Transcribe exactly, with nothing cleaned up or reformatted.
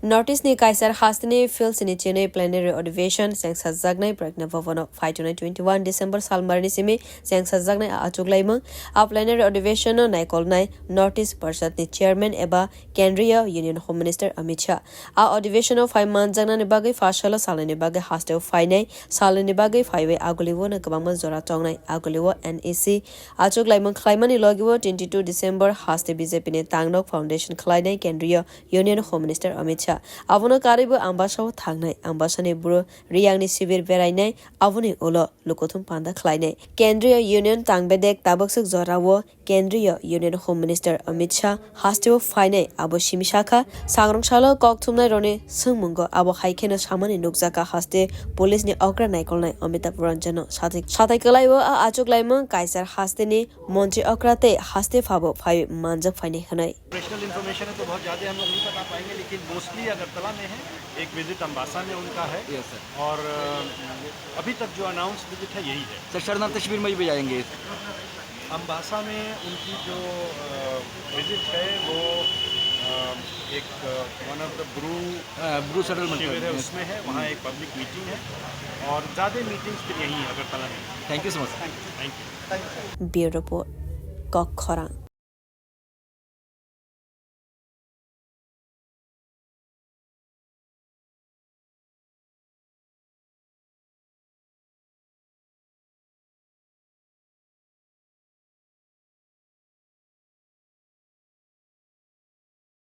North East ni kaisar hasteni Phil sini chinwi plenary adhivesion chengsajaknai Pragna Bhavan o phaitongnai twenty-one December salmarni simi chengsajaknai a achuk laimung. A plenary adhivesion no naikolnai North East Parishad ni chairman eba Kendriya Union Home Minister Amit Shah. A adhivesion o phai manjaknani bagwi pha salo salnini bagwi hasteo phainai, salnini bagwi phaiwi agulio no kwbangma jora tongnai, agulio N E C achuk laimung khlaimani logio twenty-two December haste B J P ni tangnok foundation khlainai Kendriya Union Home Minister Amit Shah. Abono karwibo Ambasa o thangnai, Ambasa ni buro Riyang ni sibir berainai, aboni ulo lukuthum panda khlainai. Kendriya Union tangbedek tabukswk jorao Kendriya Union Home Minister Amit Shah hasteo phainai abo simi sakha, sangrong salo kok thumnai roni swngmungo abo hai kheno samani nukjakha haste police ni okra naikolnai Amitabh Ranjan no sathai, sathai kwlaibo a achuk laimung kaisar haste ni montri okra tei haste phabo phai manjak phainai hwnwi. Professional information है तो बहुत ज़्यादा हम लोग नहीं बता पाएंगे, लेकिन मोस्टली अगरतला में है, एक विजिट अम्बासा में उनका है। Yes sir. और अ, अभी तक जो अनाउंस विजिट है यही है। सर, शरणार्थ शिविर में भी जाएंगे। अम्बासा में उनकी जो अ, विजिट है वो अ, एक one of the Bru uh, Bru settlement शिविर है, है। उसमें है, वहाँ एक पब्लिक मीटिंग है और ज़्यादा मीटिंग्स फिर यहीं अगरतला में। Thank you so much, sir. Thank you. Bureau Report, Kokkhorang.